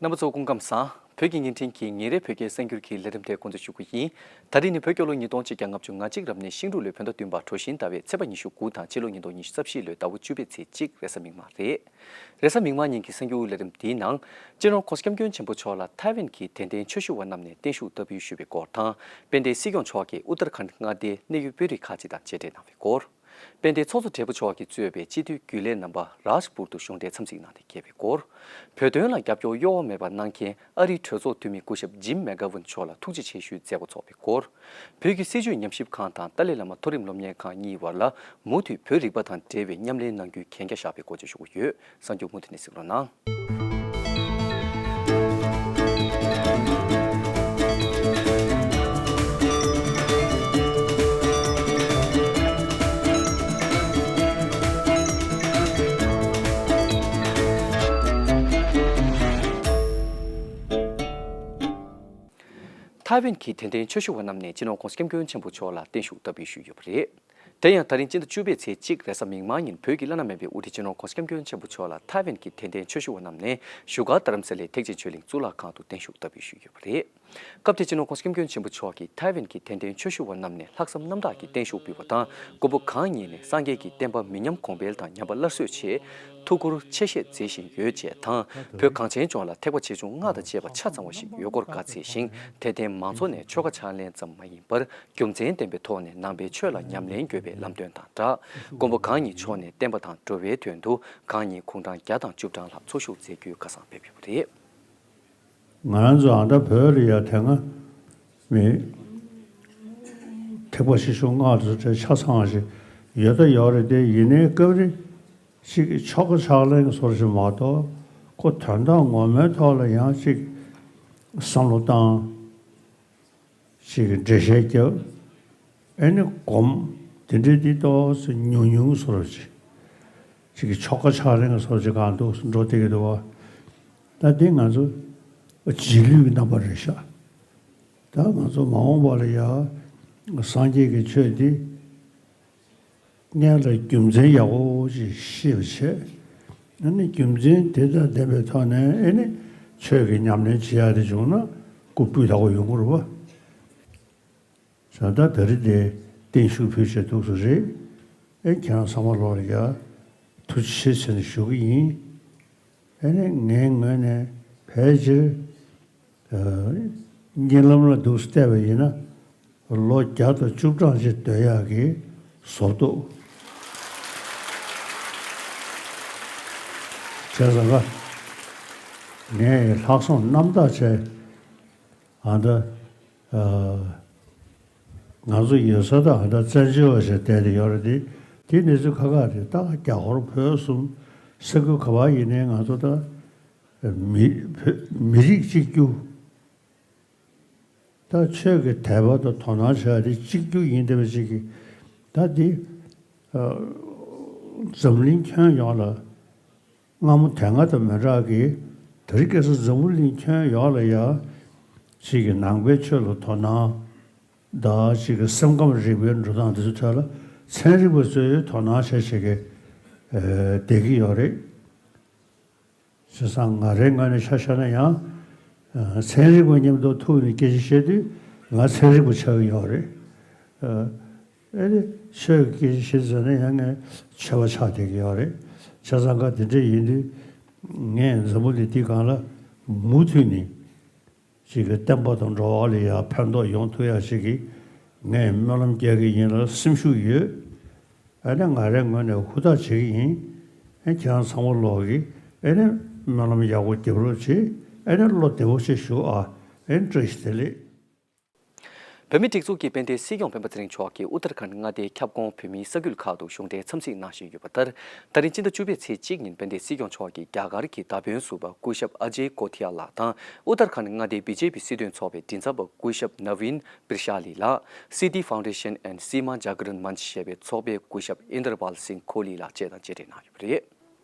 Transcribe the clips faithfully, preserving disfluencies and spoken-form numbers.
རྣམ་པ་ཚོ་སྐུ་ཁམས་བཟང་། བོད་ཀྱི་བརྙན་འཕྲིན་གྱི་ཉིན་རེའི་བོད་སྐད་གསར་འགྱུར་གྱི་ལས་རིམ་དེ་འགོ་འཛུགས་ཞུ་གི་ཡིན། ད་རིང་ནི་བོད་རྒྱལ་ལོ་ཉིས་སྟོང་ཆིག་བརྒྱ་ལྔ་བཅུ་ང་གཅིག་རབ་གནས་ཤིང་འབྲུག་ལོའི་བོད་ཟླ་བདུན་པ་གྲོ་བཞིན་ཟླ་བའི་ཚེས་པ་ཉི་ཤུ་དགུ་དང་ཕྱི་ལོ་ཉིས་སྟོང་ཉི་ཤུ་རྩ་བཞི་ལོའི་ཟླ་བ་བཅུ་པའི་ཚེས་གཅིག་རེས་གཟའ་མིག་དམར་རེད། རེས་གཟའ་མིག་དམར་ཉིན་གྱི་གསར་འགྱུར་ལས་རིམ་འདིའི་ནང་། སྤྱི་ནོར་༸གོང་ས་༸སྐྱབས་མགོན་ཆེན་པོ་མཆོག་ལ་ཐའེ་ཝན་གྱི་དད་ལྡན་ཆོས་ཞུ་བ་རྣམས་ནས་བརྟན་བཞུགས་བསྟར་འབུལ་ཞུས་པའི་སྐོར་དང་། དཔལ་ལྡན་སྲིད་སྐྱོང་མཆོག་གིས་ཨུ་ཏར་ཁཱན་མངའ་སྡེའི་གནད་ཡོད་དཔོན་རིགས་ཁག་ཅིག་དང་མཇལ་འཕྲད་གནང་བའི་སྐོར། དཔལ་ལྡན་ཚོགས་གཙོ་སྦྲེལ་པོ་མཆོག་གིས་གཙོས་པའི་སྤྱི་འཐུས་རྒྱུན་ལས་རྣམ་པ་རཱཇ་པུར་དུ་གཞུང་འབྲེལ་འཚམས་གཟིགས་གནང་སྟེ་བསྐྱལ་བའི་སྐོར། བོད་དོན་ལ་རྒྱབ་སྐྱོར་གཡོ་བ་མེད་པ་གནང་མཁན་ཨ་རིའི་གྲོས་ཚོགས་འཐུས་མི་སྐུ་ཞབས་ཇིམ་མེག་གྷ་ཝུན་མཆོག་ལ་ཐུགས་རྗེ་ཆེ་ཞུའི་མཛད་སྒོ་འཚོགས་པའི་སྐོར། བོད་ཀྱི་སྲིད་བྱུས་ཉམས་ཞིབ་ཁང་དང་ཏཱ་ལའི་བླ་མ་མཐོ་རིམ་སློབ་གཉེར་ཁང་གཉིས་བར་ལ་མུ་མཐུད་བོད་རིག་པ་དང་འབྲེལ་བའི་མཉམ་ལས་གནང་རྒྱུའི་གན་རྒྱ་བཞག་པའི་སྐོར་བཅས་ཞུ་གི་ཡོད། གསར་འགྱུར་མུ་མཐུད་ནས་གཟིགས་རོགས་གནང་། ཐའེ་ཝན་གྱི་དད་ལྡན་ཆོས་ཞུ་བ་རྣམས་ནས་སྤྱི་ནོར་༸གོང་ས་༸སྐྱབས་མགོན་ཆེན་པོ་མཆོག་ལ་བརྟན་བཞུགས་བསྟར་འབུལ་ཞུས་ཡོད་པ་རེད། དེ་ཡང་ད་རིང་སྤྱི་ཟླ་བཅུ་པའི་ཚེས་གཅིག་རེས་གཟའ་མིག་དམར་ཉིན་བོད་ཀྱི་བླ་ན་མེད་པའི་དབུ་ཁྲིད་སྤྱི་ནོར་༸གོང་ས་༸སྐྱབས་མགོན་ཆེན་པོ་མཆོག་ལ་ཐའེ་ཝན་གྱི་དད་ལྡན་ཆོས་ཞུ་བ་རྣམས་ནས་བཞུགས་སྒར་རྡ་རམ་ས་ལའི་ཐེག་ཆེན་ཆོས་གླིང་གཙུག་ལག་ཁང་དུ་བརྟན་བཞུགས་བསྟར་འབུལ་ཞུས་ཡོད་པ་རེད། སྐབས་དེར་སྤྱི་ནོར་༸གོང་ས་༸སྐྱབས་མགོན་ཆེན་པོ་མཆོག་གིས་ཐའེ་ཝན་གྱི་དད་ལྡན་ཆོས་ཞུ་བ་རྣམས་ནས་ལྷག་བསམ་རྣམ་དག་གིས་བརྟན་བཞུགས་ཕུལ་བ་དང་། མགོན་པོ་གང་ཉིད་ནས་སངས་རྒྱས་ཀྱི་བསྟན་པ་མི་ཉམས་གོང་འཕེལ་དང་ཉམས་པ་སླར་གསོའི་ཆེད་ཐུགས་ཁུར་ཆེ་བཞེས་མཛད་བཞིན་ཡོད་ཅེས་དང་། བོད་གངས་ཅན་ལྗོངས་ལ་ཐེག་པ་ཆེ་ཆུང་སྔགས་དང་བཅས་པ་ཆ་ཚང་བ་ཞིག་ཡོད་སྐོར་བཀའ་སྩལ་ཞིང་། དད་ལྡན་མང་ཚོགས་ནས་ཆོ་ག་ཕྱག་ལེན་ཙམ་མ་ཡིན་པར། རྒྱུ་མཚན་ལྡན་པའི་ཐོག་ནས་ནང་པའི་ཆོས་ལ་ཉམས་ལེན་དགོས་པའི་ལམ་སྟོན་དང་སྦྲགས། མགོན་པོ་གང་ཉིད་མཆོག་ནས་བསྟན་པ་དང་འགྲོ་བའི་དོན་དུ་གང་ཉིད་དགུང་གྲངས་བརྒྱ་དང་བཅུ་གྲངས་ལྷག་འཚོ་བཞུགས་མཛད་རྒྱུའི་ཁ་སང་ཕེབས་ཡོད་པ་རེད། ང་རང་ཚོ་ཨ་མདའ་བོད་ལ་ཡ་དེ་སྔ་མི་ཐེག་པ་ཆེ་ཆུང་སྔགས་དང་ཆ་ཚང་བ་ཞིག་ཡོད་ད་ཡོད་རེད་དེ། ཡིན་ནའི་སྐབས་རེ་ཅིག་ཆོ་ག་ཕྱག་ལེན་སོར་ཞིག་མ་གཏོགས་ཁོ་དོན་དག་ངོ་མའི་ཐོག་ལ་ཡང་ཅིག་བསམ་བློ་བཏང་། ཅིག་འགྲེལ་བཤད་རྒྱབ། ཨེ་ནི་སྒོམ། དེ་འདྲའི་དེ་ཏོག་ཙམ་ཉུང་ཉུང་བཟོ་འདྲ་ཅིག་ཅིག་གི་ཆོ་ག་ཕྱག་ལེན་བཟོ་འདྲ་ཅིག་གང་འདུག་འགྲོ་བསྡད་ཀྱི་འདུག་བ། ད་དེ་ང་ཚོ་རྗེས་ལུས་ཀྱི་རྣམ་པ་རེད་ཤག་ད་ང་ཚོ་མ་འོངས་པ་ལ་ཡ་སངས་རྒྱས་ཀྱི་ཆོས་འདི་སྔོན་ལ་རྒྱུ་མཚན་ཡག་པོ་ཅིག་ཤེས་པ་བྱས། ཨ་ནི་རྒྱུ་མཚན་དེ་དང་ལྡན་པའི་ཐོག་ནས་ཨེ་ནི་ཆོས་ཀྱི་ཉམས་ལེན་བྱེད་ཡག་དེ་བྱུང་ན་སྐུ་སྤུས་དག་པོ་ཡོང་གི་རེད་བ། བྱས་ཙང་ད་རེས་དེ་བརྟན་བཞུགས་ཕུལ་བྱས་ཐུགས་སུ་རེད། ཨེ་ཁྱེད་རང་ཚང་མ་ལོག་ལ་ཡ་ཐུགས་རྗེ་ཆེ་ཟེར་ནས་ཞུ་གི་ཡིན། ཨེ་ནི་ངའི་ངོས་ནས་ཕལ་ཆེར་ཨ་གཉིད་ལམ་ལ་འདུག་སེ་བལྟས་པ་ཡིན་ན་ལོ་བརྒྱ་དང་བཅུ་གྲངས་ཅིག་སྡོད་ཡག་གི་བཟོ་འདུག་བྱས་ཙང་ཀ་ངས་ལྷག་བསམ་རྣམ་དག་བྱས། ཨ་ད། ཨ། ང་ཚོ་ཡོད་ས་དང་ཨ་ད་བཙན་བྱོལ་བ་ཞིག་བསྡད་དེ་ཡོད་རེད་དེ། དེ་གནས་ཚུལ་ཁག་ཁག་རེད། ད་རྒྱ་ཧོར་བོད་གསུམ་ས་ཁུལ་ག་བ་ཡིན་ནའི་ང་ཚོ་ད་མི་བོད་མི་རིགས་གཅིག་གྱུར། ད་ཆོས་ཀྱི་དད་པ་དང་དོ་སྣང་བྱ་ཡ་དེ་གཅིག་གྱུར་ཡིན་བསྡད་པ་ཅིག་གིས་ད་དེ་ཨ་འཛམ་གླིང་ཁྱོན་ཡོངས་ལ། སྔ་མོ་དེ་སྔ་དང་མི་འདྲ་གི། དེ་རིང་ཁ་སང་འཛམ་བུ་གླིང་ཁྱོན་ཡོངས་ལ་ཡ། ཅིག་གི་ནང་པའི་ཆོས་ལ་དོ་སྣང་དང་། ཅིག་གི་སེམས་ཁམས་རིག་པའི་འགྲོ་སྟངས་དེ་ཚོའི་ཐད་ལ་ཚན་རིག་པ་ཚོས་དོ་སྣང་བྱེད་བྱེད་ཀྱི་ཨ་བསྡད་ཀྱི་ཡོད་རེད། བྱས་ཙང་ང་རའི་ངོས་ནས་ཆ་བཞག་ན་ཡང་། ཨ་ཚན་རིག་པ་མཉམ་དུ་ཐུག་ནས་སྐད་ཆ་བཤད་དུས་ང་ཚན་རིག་པ་ཆགས་ཀྱི་ཡོད་རེད། ཨ། ཨེ་ནི་ཆོས་ཀྱི་སྐད་ཆ་བཤད་ཟེར་ན་ཡང་ངས་ཆོས་པ་ཆགས་བསྡད་ཀྱི་ཡོད་རེད། བྱས་ཙང་ཀ་དེ་འདྲ་ཡིན་དུས་ངས་འཛམ་བུ་གླིང་འདི་སྒང་ལ་མུ་མཐུད་ནས་ཅིག་གི་བསྟན་པ་དང་འགྲོ་བ་ལ་ཡང་ཕན་ཐོགས་ཡོང་ཐུབ་ཡ་ཞིག་གི་ངས་སྨོན་ལམ་རྒྱག་གི་ཡིན་ལ་སེམས་ཤུགས་ཡོད། ཨ་ནི་ང་རའི་ངོས་ནས་ཧུར་ཐག་བྱེད་ཀྱི་ཡིན། ཨེ་ཁྱེད་རང་ཚང་མ་ལོག་གི་ཨེ་ནི་སྨོན་ལམ་ཡག་པོ་རྒྱབ་རོགས་བྱེད། ཨེ་ནི་བློ་བདེ་པོ་བྱེད་ཞུ་ཨ། ཨེ་ནི་བཀྲ་ཤིས་བདེ་ལེགས། བོད་མིའི་སྒྲིག་འཛུགས་ཀྱི་དཔལ་ལྡན་སྲིད་སྐྱོང་སྤེན་པ་ཚེ་རིང་མཆོག་གིས་ཨུ་ཏར་ཁཱན་མངའ་སྡེའི་ཁྱབ་ཁོངས་བོད་མིའི་ས་ཁུལ་ཁག་ཏུ་གཞུང་འབྲེལ་འཚམས་གཟིགས་གནང་བཞིན་ཡོད་པ་ལྟར། ད་རིང་སྤྱི་ཟླ་བཅུ་པའི་ཚེས་གཅིག་ཉིན་དཔལ་ལྡན་སྲིད་སྐྱོང་མཆོག་གིས་རྒྱ་གར་གྱི་མདའ་དཔོན་ཟུར་པ་སྐུ་ཞབས་ཨ་ཇེ་ཀོ་ཐི་ཡ་ལགས་དང་། ཨུ་ཏར་ཁཱན་མངའ་སྡེའི་བི་ཇེ་པི་སྲིད་དོན་ཚོགས་པའི་མགྲིན་ཚབ་པ་སྐུ་ཞབས་ནཱ་ཝིན་པིར་ཤཱ་ལི་ལགས། Siddhi Foundation and Seema Jagran Manch ཞེས་པའི་ཚོགས་པའི་སྐུ་ཞབས་ཨིན་དར་པཱལ་སིང་ཁོ་ལི་ལགས་བཅས་དང་མཇལ་འཕྲད་གནང་ཡོད་པ་རེད།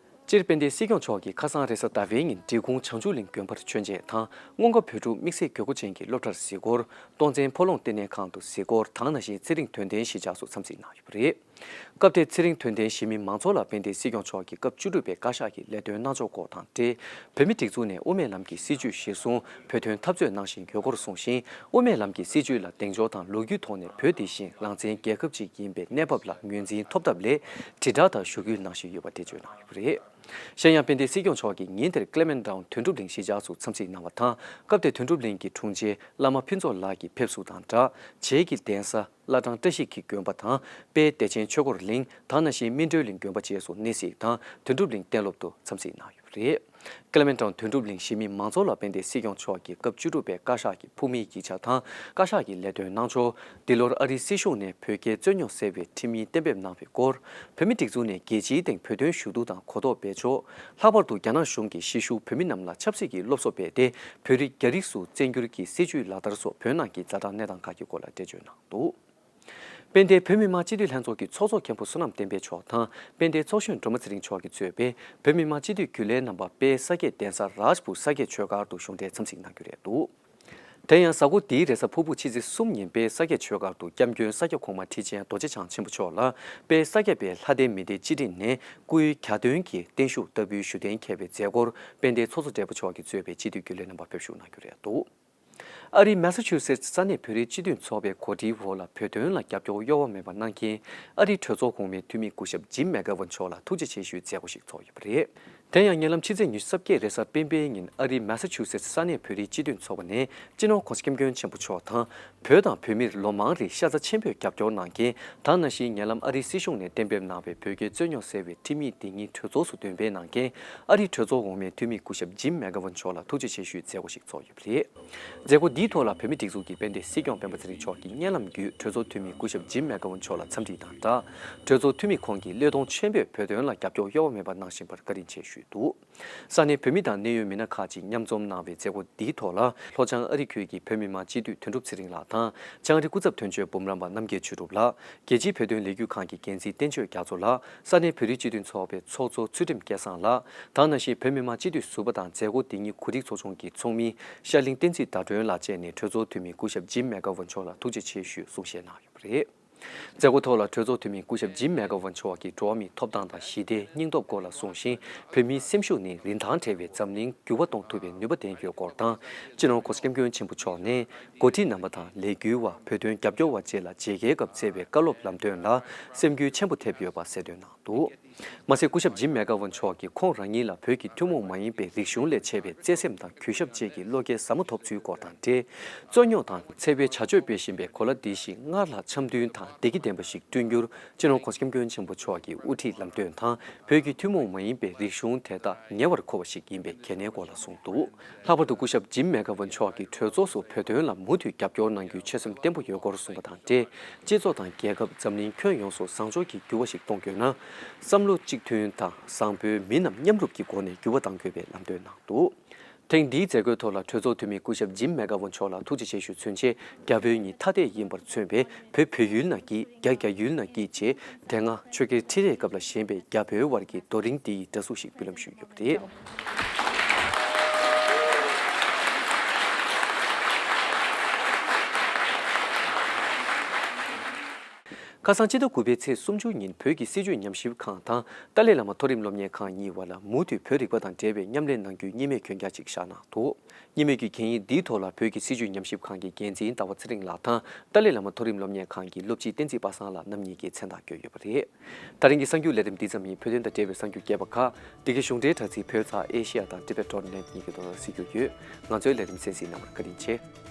སྤྱིར་དཔལ་ལྡན་སྲིད་སྐྱོང་མཆོག་གིས་ཁ་སང་རེས་གཟའ་ཟླ་བའི་ཉིན་འབྲི་གུང་བྱང་ཆུབ་གླིང་དགོན་པར་མཆོད་མཇལ་དང་། སྔོན་ཁ་བོད་ཕྲུག་དམིགས་བསལ་དགོས་མཁོ་ཅན་གྱི་སློབ་གྲྭར་གཟིགས་སྐོར། སྟོང་བཙན་ཕོ་ལོང་ལྟེ་གནས་ཁང་དུ་གཟིགས་སྐོར་དང་། ནང་བཞིན་ཚེ་རིང་དོན་ལྡན་གཞིས་ཆགས་སུ་འཚམས་གཟིགས་གནང་ཡོད་པ་རེད། སྐབས་དེར་ཚེ་རིང་དོན་ལྡན་གཞིས་མི་མང་ཚོགས་ལ་དཔལ་ལྡན་སྲིད་སྐྱོང་མཆོག་གིས་སྐབས་བཅུ་དྲུག་པའི་བཀའ་ཤག་གི་ལས་དོན་གནང་ཕྱོགས་སྐོར་དང་འབྲེལ། བོད་མིའི་སྒྲིག་འཛུགས་ནས་དབུ་མའི་ལམ་གྱི་སྲིད་བྱུས་གཞིར་བཟུང་བོད་དོན་འཐབ་རྩོད་གནང་བཞིན་ཡོད་སྐོར་གསུངས་ཤིང་། དབུ་མའི་ལམ་གྱི་སྲིད་བྱུས་ལ་གདེང་འཇོག་དང་ལོ་རྒྱུས་ཐོག་ནས་བོད་དེ་བཞིན་རང་བཙན་རྒྱལ་ཁབ་ཅིག་ཡིན་པའི་གནས་བབ་ལ་ངོས་འཛིན་ཐོབ་ཐབས་སླད་དྲིལ་བསྒྲགས་དང་ཞུ་སྐུལ་གནང་བཞིན་ཡོད་པ་འགྲེལ་བརྗོད་གནང་ཡོད་པ་རེད། གཞན་ཡང་དཔལ་ལྡན་སྲིད་སྐྱོང་མཆོག་གིས་ཉིན་དེར་ཀླེ་མན་ཊའུན་དོན་གྲུབ་གླིང་གཞིས་ཆགས་སུ་འཚམས་གཟིགས་གནང་བ་དང་། སྐབས་དེར་དོན་གྲུབ་གླིང་གི་དྲུང་ཆེ་བླ་མ་ཕུན་ཚོགས་ལགས་ཀྱིས་ཕེབས་བསུ་དང་སྦྲགས། བྱེས་ཀྱི་གདན་ས་བླ་བྲང་བཀྲ་ཤིས་ཀྱི་དགོན་པ་དང་དཔལ་བདེ་ཆེན་ཆོས་འཁོར་གླིང་། དེ་ནང་བཞིན་སྨིན་གྲོལ་གླིང་དགོན་པ་བཅས་སུ་གནས་གཟིགས་དང་དོན་གྲུབ་གླིང་གཏན་སློབ་ཏུ་འཚམས་གཟིགས་གནང་ཡོད་པ་རེད། ཀླེ་མན་ཊའུན་དོན་གྲུབ་གླིང་གཞིས་མི་མང་ཚོགས་ལ་དཔལ་ལྡན་སྲིད་སྐྱོང་མཆོག་གིས་སྐབས་བཅུ་དྲུག་པའི་བཀའ་ཤག་གི་ཕུགས་དམིགས་ཡིག་ཆ་དང་བཀའ་ཤག་གི་ལས་དོན་གནང་ཕྱོགས། འདི་ལོར་ཨ་རིའི་སྲིད་གཞུང་ནས་བོད་རྒྱའི་རྩོད་རྙོག་སེལ་བའི་ཁྲིམས་ཡིག་གཏན་འབེབས་གནང་བའི་སྐོར། བོད་མིའི་སྒྲིག་འཛུགས་ནས་རྒྱལ་སྤྱིའི་སྟེང་བོད་དོན་ཞུ་གཏུག་དང་གོ་རྟོགས་སྤེལ་ཕྱོགས། ལྷག་པར་དུ་རྒྱ་ནག་གཞུང་གིས་གཞིས་བཞུགས་བོད་མི་རྣམས་ལ་ཆབ་སྲིད་ཀྱི་སློབ་གསོ་སྤེལ་ཏེ། བོད་རིགས་རྒྱ་རིགས་སུ་བཙན་བསྒྱུར་གྱི་སྲིད་བྱུས་ལག་བསྟར་སོགས་བོད་ནང་གི་ཛ་དྲག་གནས་སྟངས་ཁག་གི་སྐོར་ལ་འགྲེལ་བརྗོད་གནང་འདུག་དཔལ་ལྡན་བོད་མི་མང་སྤྱི་འཐུས་ལྷན་ཚོགས་ཀྱི་ཚོགས་གཙོ་མཁན་པོ་བསོད་ནམས་བསྟན་འཕེལ་མཆོག་དང་དཔལ་ལྡན་ཚོགས་གཞོན་སྒྲོལ་མ་ཚེ་རིང་མཆོག་གིས་གཙོས་པའི་བོད་མི་མང་སྤྱི་འཐུས་རྒྱུན་ལས་རྣམ་པ་དཔལ་ས་སྐྱའི་གདན་ས་རཱཇ་པུར་ས་སྐྱའི་ཆོས་སྒར་དུ་གཞུང་འབྲེལ་འཚམས་གཟིགས་གནང་རྒྱུ་རེད་འདུག་དེ་ཡང་གཟའ་འཁོར་འདིའི་རེས་གཟའ་ཕུར་བུ་ཕྱི་ཚེས་གསུམ་ཉིན་དཔལ་ས་སྐྱ་ཆོས་སྒར་དུ་སྐྱབས་མགོན་ས་སྐྱ་གོང་མ་ཁྲི་ཆེན་རྡོ་རྗེ་འཆང་ཆེན་པོ་མཆོག་ལ་དཔལ་ས་སྐྱ་པའི་ལྷ་སྡེ་མི་སྡེའི་སྤྱི་འཐུས་ནས་སྐུའི་གྱ་སྟོན་གྱི་བརྟན་བཞུགས་ལྟ་བུའི་ཞུ་གཏན་འཁེལ་བའི་མཛད་སྒོར་དཔལ་ལྡན་ཚོགས་གཙོ་སྦྲེལ་པོ་མཆོག་གིས་གཙོས་པའི་སྤྱི་འཐུས་རྒྱུན་ལས་རྣམ་པ་ཕེབས་ཞུགས་གནང་རྒྱུ་རེད་འདུག་ཨ་རིའི་མེ་ས་ཆུ་སེ་ས་གནས་བོད་རིགས་སྤྱི་མཐུན་ཚོགས་པའི་གོ་སྒྲིག་འོག་ལ་བོད་དོན་ལ་རྒྱབ་སྐྱོར་གཡོ་བ་མེད་པ་གནང་མཁན་ཨ་རིའི་གྲོས་ཚོགས་གོང་མའི་འཐུས་མི་སྐུ་ཞབས་ཇིམ་མེ་གྷ་ཝན་མཆོག་ལ་ཐུགས་རྗེ་ཆེ་ཞུའི་མཛད་སྒོ་ཞིག་ཚོགས་ཡོད་པ་རེད། དེ་ཡང་ཉེ་ལམ་ཕྱི་ཚེས་ཉི་ཤུ་རྩ་བརྒྱད་རེས་གཟའ་སྤེན་པའི་ཉིན་ཨ་རིའི་མེ་ས་ཆུ་སེ་ས་གནས་བོད་རིགས་སྤྱི་མཐུན་ཚོགས་པ་ནས་སྤྱི་ནོར་༸གོང་ས་༸སྐྱབས་མགོན་ཆེན་པོ་མཆོག་དང་བོད་དང་བོད་མིར་ལོ་མང་རིང་ཤ་ཚ་ཆེན་པོས་རྒྱབ་སྐྱོར་གནང་མཁན་དེ་ནང་བཞིན་ཉེ་ལམ་ཨ་རིའི་སྲིད་གཞུང་ནས་གཏན་འབེབས་གནང་བའི་བོད་རྒྱའི་རྩོད་རྙོག་སེལ་བའི་ཁྲིམས་ཡིག་འདི་ཉིད་གྲོས་ཚོགས་སུ་འདོན་སྤེལ་གནང་མཁན་ཨ་རིའི་གྲོས་ཚོགས་འོག་མའི་འཐུས་མི་སྐུ་ཞབས་ཇིམ་མེ་གྷ་ཝན་མཆོག་ལ་ཐུགས་རྗེ་ཆེ་ཞུའི་མཛད་སྒོ་ཞིག་ཚོགས་ཡོད་པ་རེད། མཛད་སྒོ་འདིའི་ཐོག་ལ་བོད་མིའི་སྒྲིག་འཛུགས་ཀྱི་དཔལ་ལྡན་སྲིད་སྐྱོང་སྤེན་པ་ཚེ་རིང་མཆོག་གིས་བརྙན་ལམ་བརྒྱུད་གྲོས་ཚོགས་འཐུས་མི་སྐུ་ཞབས་ཇིམ་མེ་གྷ་ཝན་མཆོག་ལ་འཚམས་འདྲི་དང་སྦྲགས། གྲོས་ཚོགས་འཐུས་མི་ཁོང་གིས་བློས་གཏོང་ཆེན་པོས་བོད་དོན་ལ་རྒྱབ་སྐྱོར་གཡོ་བ་མེད་པ་གནང་བཞིན་པར་བཀའ་དྲིན་ཆེ་ཞུས་འདུག་ས་གནས་བོད་མི་དང་གནད་ཡོད་མི་སྣ་ཁག་ཅིག་མཉམ་འཛོམས་གནང་བའི་མཛད་སྒོ་འདིའི་ཐོག་ལ་ལྷོ་བྱང་ཨ་རི་ཁུལ་གྱི་བོད་མི་མང་སྤྱི་འཐུས་དོན་གྲུབ་ཚེ་རིང་ལགས་དང་བྱང་ཨ་རི་སྐུ་ཚབ་དོན་གཅོད་འབུམ་རམས་པ་རྣམ་རྒྱལ་ཆོས་གྲུབ་ལགས། རྒྱལ་སྤྱིའི་བོད་དོན་ལས་འགུལ་ཁང་གི་འགན་འཛིན་བསྟན་ཆོས་རྒྱ་མཚོ་ལགས། ས་གནས་བོད་རིགས་སྤྱི་མཐུན་ཚོགས་པའི་ཚོགས་གཙོ་ཚུལ་ཁྲིམས་སྐལ་བཟང་ལགས། དེ་ནང་བཞིན་བོད་མི་མང་སྤྱི་འཐུས་ཟུར་པ་དང་མཛད་སྒོ་འདི་ཉིད་གོ་སྒྲིག་ཚོགས་ཆུང་གི་ཚོགས་མི་ཤར་གླིང་བསྟན་འཛིན་ཟླ་སྒྲོན་ལགས་བཅས་ནས་གྲོས་ཚོགས་འཐུས་མི་སྐུ་ཞབས་ཇིམ་མེ་གྷ་ཝན་མཆོག་ལ་ཐུགས་རྗེ་ཆེ་ཞུས་གསུང་བཤད་གནང་ཡོད་པ་རེད། མཛད་སྒོ་ཐོག་ལ་གྲོས་ཚོགས་འཐུས་མི་སྐུ་ཞབས་ཇིམ་མེ་གྷ་ཝན་མཆོག་གིས་འགྲོ་བ་མིའི་ཐོབ་ཐང་དང་ཞི་བདེ་སྙིང་སྟོབས་སྐོར་ལ་གསུངས་ཤིང་། བོད་མིའི་སེམས་ཤུགས་ནི་རིན་ཐང་བྲལ་བའི་འཛམ་གླིང་འགྱུར་བ་གཏོང་ཐུབ་པའི་ནུས་པ་ལྡན་ཡོད་སྐོར་དང་། སྤྱི་ནོར་༸གོང་ས་༸སྐྱབས་མགོན་ཆེན་པོ་མཆོག་ནས་འགོ་ཁྲིད་རྣམ་པ་དང་ལས་འགུལ་བ། བོད་དོན་རྒྱབ་སྐྱོར་བ་བཅས་ལ་མཇལ་ཁའི་སྐབས་སྩལ་བའི་བཀའ་སློབ་ལམ་སྟོན་ལ་སེམས་འགུལ་ཆེན་པོ་ཐེབས་ཡོད་པ་གསལ་སྟོན་གནང་འདུག་མ་ཟད་སྐུ་ཞབས་ཇིམ་མེ་གྷ་ཝན་མཆོག་གིས་ཁོང་རང་ཉིད་ལ་བོད་ཀྱི་ཐུན་མོང་མ་ཡིན་པའི་རིག་གཞུང་ལས་མཆེད་པའི་བརྩེ་སེམས་དང་གུས་ཞབས་བཅས་ཀྱི་བློ་སྐྱེད་ཟབ་མོ་ཐོབ་ཚུལ་སྐོར་དང་འབྲེལ། རྩོད་རྙོག་དང་འཚེ་བའི་བྱ་སྤྱོད་སྤེལ་བཞིན་པའི་གོ་ལ་འདི་བཞིན་སྔར་ལྷག་འཆམ་མཐུན་དང་བདེ་སྐྱིད་ལྡན་པ་ཞིག་བསྐྲུན་རྒྱུར་སྤྱི་ནོར་༸གོང་ས་༸སྐྱབས་མགོན་ཆེན་པོ་མཆོག་གི་དབུ་ཁྲིད་ལམ་སྟོན་དང་བོད་ཀྱི་ཐུན་མོང་མ་ཡིན་པའི་རིག་གཞུང་དེ་དག་ཉེ་བར་མཁོ་བ་ཞིག་ཡིན་པའི་གལ་གནད་སྐོར་ལ་གསུངས་འདུག་ལྷག་པར་དུ་སྐུ་ཞབས་ཇིམ་མེ་གྷ་ཝན་མཆོག་གིས་གྲོས་ཚོགས་སུ་བོད་དོན་ལ་མུ་མཐུད་རྒྱབ་སྐྱོར་གནང་རྒྱུའི་ཆོད་སེམས་བརྟན་པོ་ཡོད་སྐོར་གསུངས་པ་དང་འབྲེལ། སྤྱི་ཚོགས་དང་རྒྱལ་ཁབ་འཛམ་གླིང་ཁྱོན་ཡོངས་སུ་བཟང་ཕྱོགས་ཀྱི་འགྱུར་བ་ཞིག་གཏོང་དགོས་ན། བསམ་བློ་གཅིག་མཐུན་དང་བཟང་པོའི་མི་རྣམས་མཉམ་རུབ་ཀྱི་སྒོ་ནས་འགྱུར་བ་གཏང་དགོས་པའི་ལམ་སྟོན་གནང་འདུག་ཐེངས་འདིའི་མཛད་སྒོའི་ཐོག་ལ་གྲོས་ཚོགས་འཐུས་མི་སྐུ་ཞབས་ཇིམ་མེ་གྷ་ཝན་མཆོག་ལ་ཐུགས་རྗེ་ཆེ་ཞུ་མཚོན་ཆེད་རྒྱ་བོད་གཉིས་ཐ་དད་ཡིན་པར་མཚོན་པའི་བོད་བོད་ཡུལ་ན་སྐྱིད། རྒྱ་རྒྱ་ཡུལ་ན་སྐྱིད་ཅེས་དེ་སྔ་ཆོས་རྒྱལ་ཁྲི་རལ་སྐབས་ལ་བཞེངས་པའི་རྒྱ་བོད་དབར་གྱི་རྡོ་རིང་འདི་ཡི་འདྲ་གཟུགས་ཤིག་འབུལ་ལམ་ཞུས་ཡོད་པ་རེད། ཁ་སང་སྤྱི་ཟླ་དགུ་པའི་ཚེས་སུམ་ཅུ་ཉིན་བོད་ཀྱི་སྲིད་བྱུས་ཉམས་ཞིབ་ཁང་དང་ཏཱ་ལའི་བླ་མ་མཐོ་རིམ་སློབ་གཉེར་ཁང་གཉིས་བར་ལ་མུ་མཐུད་བོད་རིག་པ་དང་འབྲེལ་བའི་མཉམ་ལས་གནང་རྒྱུའི་གཉིས་སྨན་གྱོད་རྒྱ་ཅིག་བཞག་གནང་འདུག་གཉིས་སྨན་གྱི་གན་ཡིག་འདིའི་ཐོག་ལ་བོད་ཀྱི་སྲིད་བྱུས་ཉམས་ཞིབ་ཁང་གི་འགན་འཛིན་ཟླ་བ་ཚེ་རིང་ལགས་དང་ཏཱ་ལའི་བླ་མ་མཐོ་རིམ་སློབ་གཉེར་ཁང་གི་སློབ་སྤྱི་བསྟན་འཛིན་པ་སངས་ལགས་རྣམ་གཉིས་ཀྱིས་མཚན་རྟགས་བསྐྱོན་ཡོད་པ་རེད། ད་རིང་གི་གསར་འགྱུར་ལས་རིམ་འདི་ཙམ་ཡིན། བོད་དོན་དང་འབྲེལ་བའི་གསར་འགྱུར་རྒྱས་པ་ཁག་འདི་གའི་གཞུང་འབྲེལ་དྲ་ཚིགས་བོད་ཚགས་ཨེ་ཤི་ཡ་དང་ཊི་བེ་ཊི་ཌོ་ཊི་ནེ་ཊི་གཉིས་ཀྱི་ཐོག་ལ་གཟིགས་རྒྱུ་ཡོད། ང་ཚོའི་ལས་རིམ་གསན་གཟིགས་གནང་བར་བཀའ་དྲིན་ཆེ།